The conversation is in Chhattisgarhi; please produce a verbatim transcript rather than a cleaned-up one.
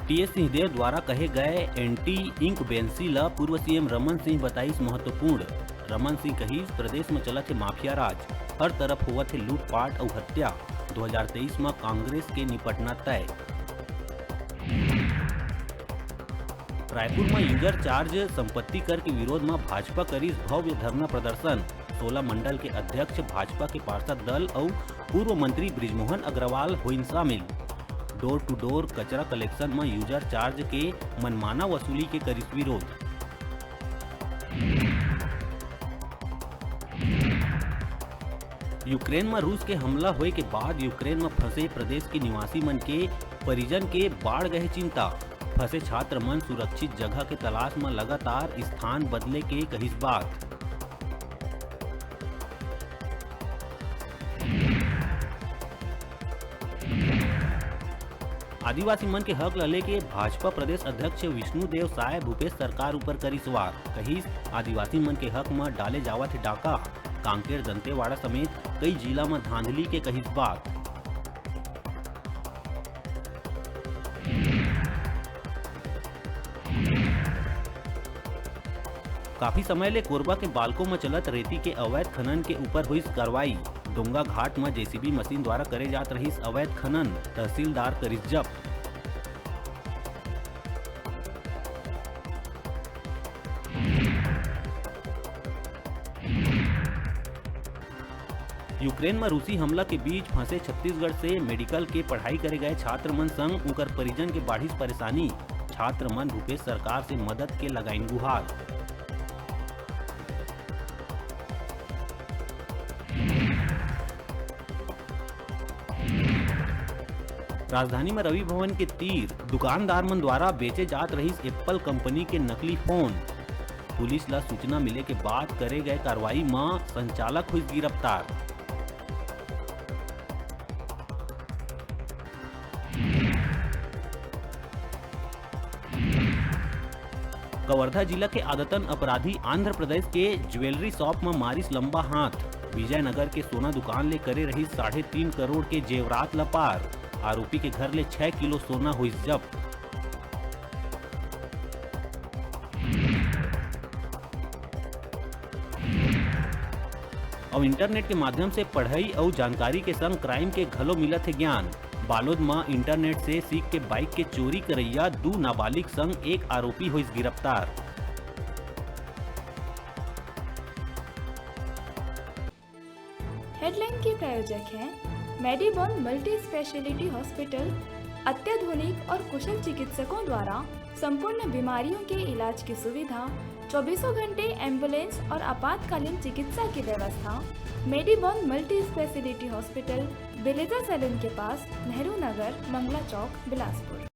टीएस सिंहदेव द्वारा कहे गए एंटी इंकबेंसी ल पूर्व सीएम रमन सिंह बताइस महत्वपूर्ण। रमन सिंह कहिस, प्रदेश म चलत हे माफिया राज, हर तरफ होवत हे लूटपाट अउ हत्या। दो हज़ार तेईस म कांग्रेस के निपटना तय। रायपुर म यूजर चार्ज संपत्ति कर के विरोध म भाजपा करिस भव्य धरना प्रदर्शन। सोलह मंडल के अध्यक्ष, भाजपा के पार्षद दल अउ पूर्व मंत्री बृजमोहन अग्रवाल होइन शामिल। डोर टू डोर कचरा कलेक्शन म यूजर चार्ज के मनमाना वसूली के करिस विरोध। यूक्रेन म रूस के हमला होए के बाद यूक्रेन म फंसे प्रदेश के निवासी मन के परिजन के बाढ़ गए चिंता। फंसे छात्र मन सुरक्षित जगह के तलाश म लगातार स्थान बदले के कहिस बात। आदिवासी मन के हक ल लेके भाजपा प्रदेश अध्यक्ष विष्णुदेव साय भूपेश सरकार ऊपर करिस वार। कहिस, आदिवासी मन के हक म डाले जावत हे डाका। कांकेर दंतेवाड़ा समेत कई जिला म धांधली के कहिस बात। काफी समय ले कोरबा के बालको म चलत रेती के अवैध खनन के ऊपर होइस कार्रवाई। डोंगा घाट म जेसीबी मशीन द्वारा करे जात रहिस अवैध खनन, तहसीलदार करिस जब्त। यूक्रेन म रूसी हमला के बीच फंसे छत्तीसगढ़ से मेडिकल के पढ़ाई करे गए छात्र मन संग उनकर परिजन के बाढ़िस परेशानी। छात्र मन भूपेश सरकार से मदद के लगाइन गुहार। राजधानी म रवि भवन के तीर दुकानदार मन द्वारा बेचे जात रहिस एप्पल कंपनी के नकली फोन। पुलिस ला सूचना मिले के बाद करे गए कार्रवाई म संचालक हुई गिरफ्तार। कवर्धा जिला के आदतन अपराधी आंध्र प्रदेश के ज्वेलरी शॉप म मारिस लंबा हाथ। विजयनगर के सोना दुकान ले करे रहिस साढ़े तीन करोड़ के जेवरात ल पार। आरोपी के घर ले छह किलो सोना होइस जब्त। अउ इंटरनेट के माध्यम से पढ़ई अउ जानकारी के संग क्राइम के घलो मिलत हे ज्ञान। बालोद म इंटरनेट से सीख के बाइक के चोरी करइया दू नाबालिग संग एक आरोपी होइस गिरफ्तार। हेडलाइन के प्रायोजक हैं मेडीबॉन मल्टी स्पेशलिटी हॉस्पिटल। अत्याधुनिक और कुशल चिकित्सकों द्वारा संपूर्ण बीमारियों के इलाज की सुविधा, चौबीसों घंटे एम्बुलेंस और आपातकालीन चिकित्सा की व्यवस्था। मेडीबॉन मल्टी स्पेशलिटी हॉस्पिटल, बिलेजा सैलून के पास, नेहरू नगर, मंगला चौक, बिलासपुर।